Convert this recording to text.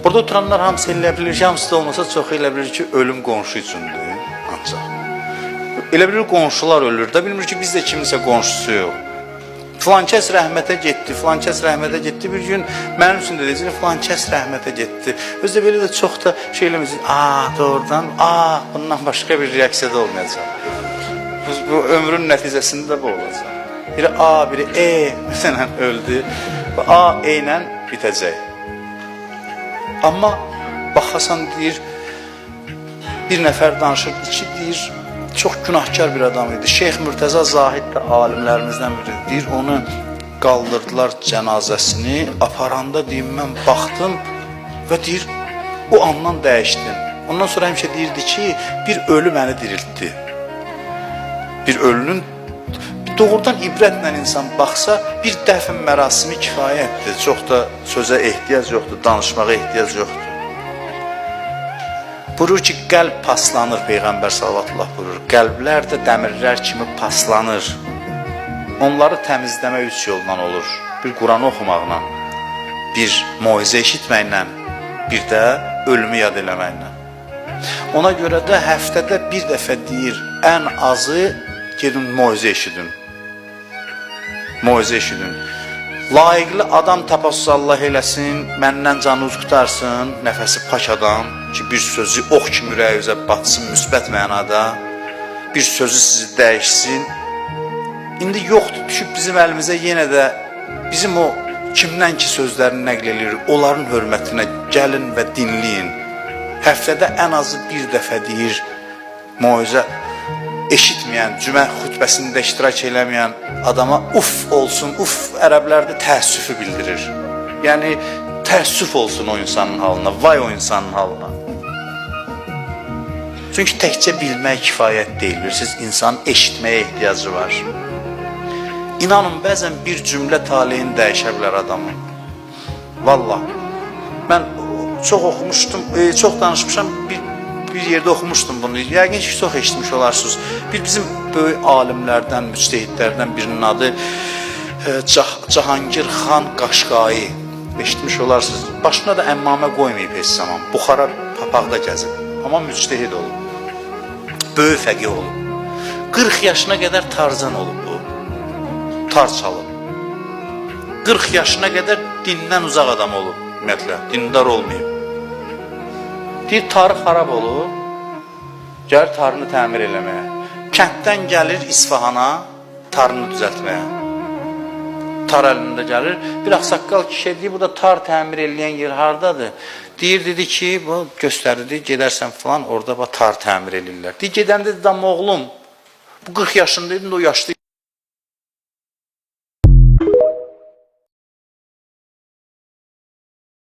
Burada oturanlar hamısı elə bilir ki, hamısı da olmasa çoxu elə bilir ki, ölüm qonşu üçündür ancaq. Elə bilir qonşular ölür də, bilmir ki, biz də kiminsə qonşusuyuq. Filan kəs rəhmətə getdi, filan kəs rəhmətə getdi. Bir gün mənim üçün də deyəcək, filan kəs rəhmətə getdi. Özü də belə də çox da şey eləməyəcək. A, doğrudan, a, bundan başqa bir reaksiya da olmayacaq. Bu ömrün nəticəsində bu olacaq. Biri A, biri E, məsələn öldü. Bu A, E ilə bitəcək. Amma baxasan deyir, bir nəfər danışırdı ki, deyir, çox günahkar bir adam idi. Şeyx Mürtəza Zahid də alimlərimizdən biri. Deyir, onu qaldırdılar cənazəsini, aparanda deyim, mən baxdım və deyir, o andan dəyişdim. Ondan sonra həmişə deyirdi ki, bir ölü məni diriltdi. Bir ölünün doğrudan ibrətlə insan baxsa, bir dəfn mərasimi kifayətdir. Çox da sözə ehtiyac yoxdur, danışmağa ehtiyac yoxdur. Buyurur ki, qəlb paslanır, Peyğəmbər sallallahu buyurur. Qəlblər də dəmirlər kimi paslanır. Onları təmizləmək üç yolla olur. Bir Quranı oxumaqla, bir moizə eşitməklə, bir də ölümü yad eləməklə. Ona görə də həftədə bir dəfə deyir, ən azı gedin moizə eşidin. Moizə eşidin. Layiqli adam tapasız Allah eləsin, məndən canınız qurtarsın, nəfəsi pak adam ki, bir sözü ox kimi ürəyinizə batsın müsbət mənada, bir sözü sizi dəyişsin. İndi yoxdur, düşüb bizim əlimizə yenə də bizim o kimdən ki sözlərini nəql eləyirik, onların hörmətinə gəlin və dinləyin. Həftədə ən azı bir dəfə deyir moizə eşitməyən, cümə xutbəsində iştirak eləməyən adama uf olsun, uf ərəblərdə təəssüfü bildirir. Yəni təəssüf olsun o insanın halına, vay o insanın halına. Çünki təkcə bilmək kifayət deyil, bilirsiniz, insanın eşitməyə ehtiyacı var. İnanın, bəzən bir cümlə taleyini dəyişə bilər adamın. Vallah. Mən çox oxumuşdum, çox danışmışam, bir yerdə oxumuşdum bunu. Yəqin ki, çox eşitmiş olarsınız. Bir bizim böyük alimlərdən, müctehidlərdən birinin adı Cahangir xan Qaşqayi. Eşitmiş olarsınız. Başına da əmmamə qoymayıb heç zaman. Buxara papaqda gəzib. Amma müctehid olub. Böyük fəqih olub. 40 yaşına qədər tarzan olub bu. Tar çalıb. 40 yaşına qədər dindən uzaq adam olub, ümumiyyətlə, dindar olmayıb. Deyir, tarı xarab olub, gəlir tarını təmir eləməyə. Kənddən gəlir İsfahana tarını düzəltməyə. Tar əlində gəlir. Bir ağsaqqal kişi deyir, burada tar təmir eləyən yer hardadır? Deyir, dedi ki, bu göstərdi, gedərsən filan, orada bax tar təmir eləyirlər. Deyir, gedəndə dedi, amma oğlum, bu 40 yaşında idi, o yaşlı